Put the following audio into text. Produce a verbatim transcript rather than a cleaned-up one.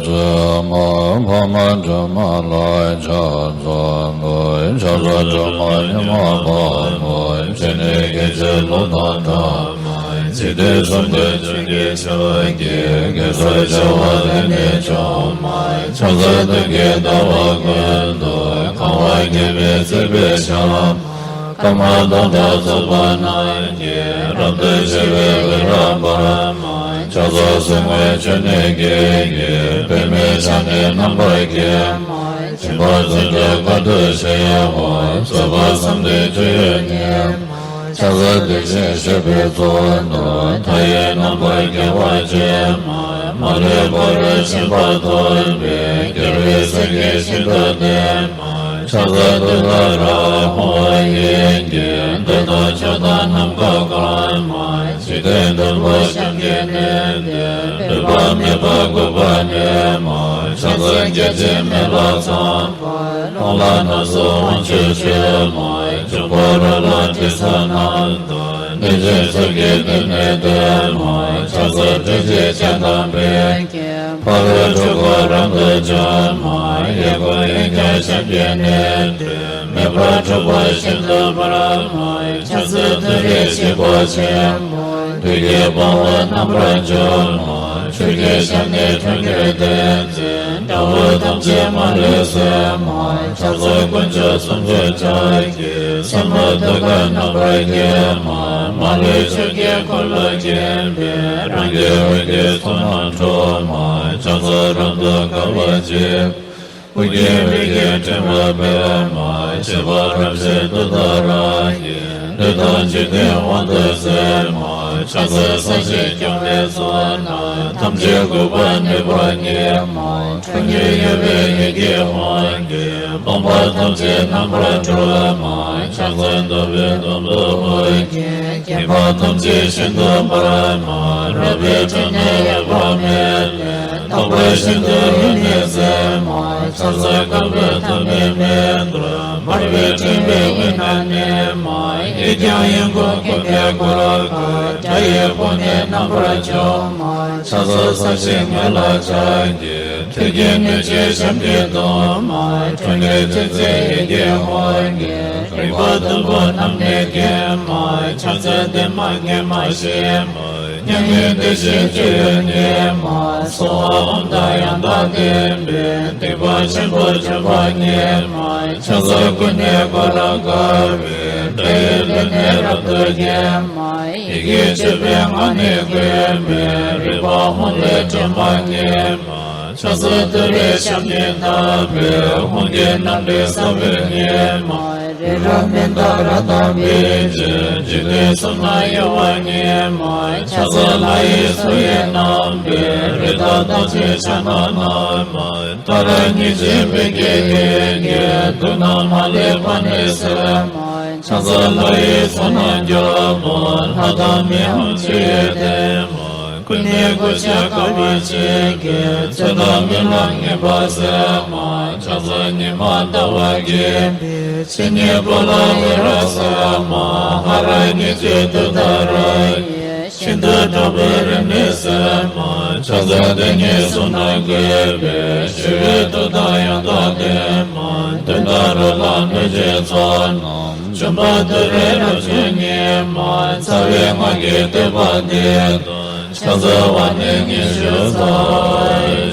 ཙོ་མ་འཕགས་མ་སྒྲོལ་མ་ལ་ཕྱག་འཚལ་ལོ། ཕྱག་འཚལ་སྒྲོལ་མ་ཉི་མ་འཕགས་མ། སྤྱན་ནི་སྐད་ཅིག་གློག་དང་འདྲ། འཇིག་རྟེན་གསུམ་མགོན་ཆུ་སྐྱེས་ཕྱག་རྒྱའི། གེ་སར་བྱེ་བ་དེ་ནི་བཅོམ་མ། ཕྱག་འཚལ་སྟོན་ཀའི་ཟླ་བ་ཀུན་ཏུ། གང་བ་བརྒྱ་པའི་བརྩེགས་པའི་ཞབས། སྐར་མ་དག་དང་ཚོགས་པ་རྣམས་ཀྱིས། རབ་ཏུ་ཕྱེ་བའི་འོད་རབ་འབར་མ། ཕྱག་འཚལ་གསེར་སྔོན་ཆུ་ནས་སྐྱེས་ཀྱི། པདྨས་ཕྱག་ནི་རྣམ་པར་བརྒྱན་མ། སྦྱིན་པ་བརྩོན་འགྲུས་དཀའ་ཐུབ་ཆེ་བ། བཟོད་པ་བསམ་གཏན་སྤྱོད་ཡུལ་ཉིད་མ། ཕྱག་འཚལ་བདེ་ཆེན་ཞབས་པད་ཚོགས་དང་། མཐའ་ཡས་རྣམ་པར་རྒྱལ་བ་བྱོན་མ། མ་ལུས་འཁོར་བའི་ཆེན་པོ་ཐོབ་པའི། རྒྱལ་བའི་སྲས་ཀྱིས་ཤིན་ཏུ་བསྟེན་མ། ཕྱག་འཚལ་ཏུཏྟཱ་ར་ཧཱུྃ། ཡི་གེ་འདི་དང་མཆོག་དང་ནམ་མཁའ་གང་མ། འཇིག་རྟེན་བདུན་པོ་བྱམས་བརྒྱད་ནི་འདུལ། འདུས་པ་མེད་པ་དགུ་པོ་ནི་མ། ཕྱག་འཚལ་བརྒྱ་བྱིན་མེ་ལྷ་ཚངས་པ། རླུང་ལྷ་རྣམས་སུ་དབང་ཕྱུག་མཆོད་མ། འབྱུང་པོ་རོ་ལངས་དྲི་ཟ་རྣམས་དང་། གནོད་སྦྱིན་ཚོགས་ཀྱིས་མདུན་ནས་བསྟོད་མ། ཕྱག་འཚལ་ཏྲཊ་ཅེས་བྱ་དང་འབོད་ཀྱིན། ཕ་རོལ་འཁྲུལ་འཁོར་རབ་ཏུ་འཇོམས་མ། གཡས་བསྐུམ་གཡོན་བརྐྱང་ཞབས་བརྒྱད་ནས་བསྟོད། མེ་འབར་འཁྲུག་པ་ཤིན་ཏུ་འབར་མ། ཕྱག་འཚལ་ཏུ་རེ་ཞིག་པོ་ཆེན་པོ། བདུད་ཀྱི་དཔའ་བོ་རྣམ་པར་འཇོམས་མ། ཆུ་སྐྱེས་ཞལ་ནི་འཁྲུན་སྐྱེས་ཏིང་འཛིན། དགྲ་བོ་ཐམས་ཅད་མ་ལུས་གསོད་མ། ཕྱག་འཚལ་དཀོན་མཆོག་གསུམ་མཆོག་ཕྱག་གི། སྲུང་མ་ཏུ་ཀ་རྣམ་པར་བརྒྱན་མ། མ་ལུས་ཆུ་སྐྱེས་འཁོར་ལོས་བརྒྱན་པའི། རང་གི་འོད་ཀྱི་ཚོགས་རྣམས་འཁྲུག་མ། ཕྱག་འཚལ་རབ་ཏུ་དགའ་བ་ཆེ། ཨོ་རྒྱན་འོད་ཀྱི་ཕྲེང་བ་སྤེལ་མ། བཞད་པ་རབ་བཞད་ཏུཏྟཱ་ར་ཡིས། བདུད་དང་འཇིག་རྟེན་དབང་དུ་སེལ་མ། ཕྱག་འཚལ་ས་གཞི་སྐྱོང་བའི་ཚོགས་རྣམས། ཐམས་ཅད་འགུགས་པར་ནུས་པ་ཉིད་མ། ཁྲོ་གཉེར་གཡོ་བའི་ཡི་གེ་ཧཱུྃ་གིས། ཕོངས་པ་ཐམས་ཅད་རྣམ་པར་འཁྲུགས་མ། ཕྱག་འཚལ་འདོད་པའི་སྟོབས་ལྡན་ཧཱུྃ་གིས། ཁྱབ་པ་ཐམས་ཅད་ཤིན་ཏུ་འབར་མ། རལ་པའི་ཁྲོད་ནས་གཡོ་བ་མེད་ལས། རྟག་པར་ཤིན་ཏུ་གཡོ་ནས་སེལ་མ། ཕྱག་འཚལ་དཀར་པོའི་ཐ་མའི་མེ་ཏོག་འབར་བའི་ཕྲེང་བའི་དབུས་ན་གནས་མ། གཡས་བརྐྱང་གཡོན་བསྐུམ་བསྐུམ་པའི་གུར་དཀར། དགྲ་ཡི་དཔུང་ནི་རྣམ་པར་འཇོམས་མ། ཕྱག་འཚལ་ས་གཞིའི་ངོས་ལ་ཕྱག་གི། ཐོད་ཀྱི་སྣོད་ཆས་ཞབས་ཀྱིས་བརྡུང་མ། ཁྲོ་གཉེར་ཅན་མཛད་ཡི་གེ་ཧཱུྃ་གིས། རིག་པ་བདུན་པོ་རྣམས་ནི་འགེམས་མ། ཕྱག་འཚལ་བདེ་མ་དགེ་མ་ཞི་མ། མཉམ་ཉིད་བདེ་གཤེགས་སྤྱོད་ཡུལ་ཉིད་མ། གསང་བ་ཨོཾ་དང་ཡང་དག་ལྡན་པས། སྡིག་པ་ཆེན་པོ་འཇོམས་པ་ཉིད་མ། ཕྱག་འཚལ་ཀུན་ནས་བསྐོར་རབ་དགའ་བའི། དགྲ་ཡི་ལུས་ནི་རབ་ཏུ་འགེམས་མ། ཡི་གེ་བཅུ་པའི་ངག་ནི་ཀུན་མེད། རིག་པ་ཧཱུྃ་ལས་སྒྲོན་མ་ཉིད་མ། ཕྱག་འཚལ་ཏུ་རེའི་ཞབས་ཀྱིས་བརྡུངས་པའི། ཧཱུྃ་གི་རྣམ་སྤྲུལ་ས་བོན་ཉིད་མ། རི་རབ་མནྡ་ར་དང་འབིགས་བྱེད། འཇིག་རྟེན་གསུམ་ན་གཡོ་བ་ཉིད་མ། ཕྱག་འཚལ་ལྷ་ཡི་མཚོ་ཡི་རྣམ་པའི། རི་དྭགས་རྟགས་ཅན་ཕྱག་ན་བསྣམས་མ། ཏཱ་ར་གཉིས་བརྗོད་འབུལ་གྱི་རྒྱན་གྱིས། དུག་རྣམས་མ་ལུས་པ་ནི་སེལ་མ། ཕྱག་འཚལ་ལྷ་ཡི་ཚོགས་རྣམས་སྐྱོབ་པ། ལྷ་དང་མིའམ་ཆོས་ཡི་ལྡན་མ། ཀུན་ནས་གོས་ཆེན་དཀར་པོ་ཆེ་གེ། ཚེ་དང་རྨི་ལམ་ངན་པ་སེལ་མ། ཕྱག་འཚལ་ཉི་མ་ཟླ་བ་རྒྱས་པའི། ཕྱི་ཉིན་པོ་ལ་འོད་རབ་གསལ་མ། ཧ་ར་གཉིས་བརྗོད་ཏུཏྟཱ་ར་ཡིས། ཤིན་ཏུ་དྲག་པོའི་རིམས་ནད་སེལ་མ། ཕྱག་འཚལ་དེ་ཉིད་གསུམ་རྣམས་བཀོད་པའི། ཞི་བའི་མཐུ་དང་ཡང་དག་ལྡན་མ། གདོན་དང་རོ་ལངས་གནོད་སྦྱིན་ཚོགས་རྣམས། འཇོམས་པ་ཏུ་རེ་རབ་བྱུང་ཉིད་མ། རྩ་བའི་སྔགས་ཀྱི་བསྟོད་པ་འདི་དང་། ཕྱག་འཚལ་བ་ནི་ཉི་ཤུ་རྩ།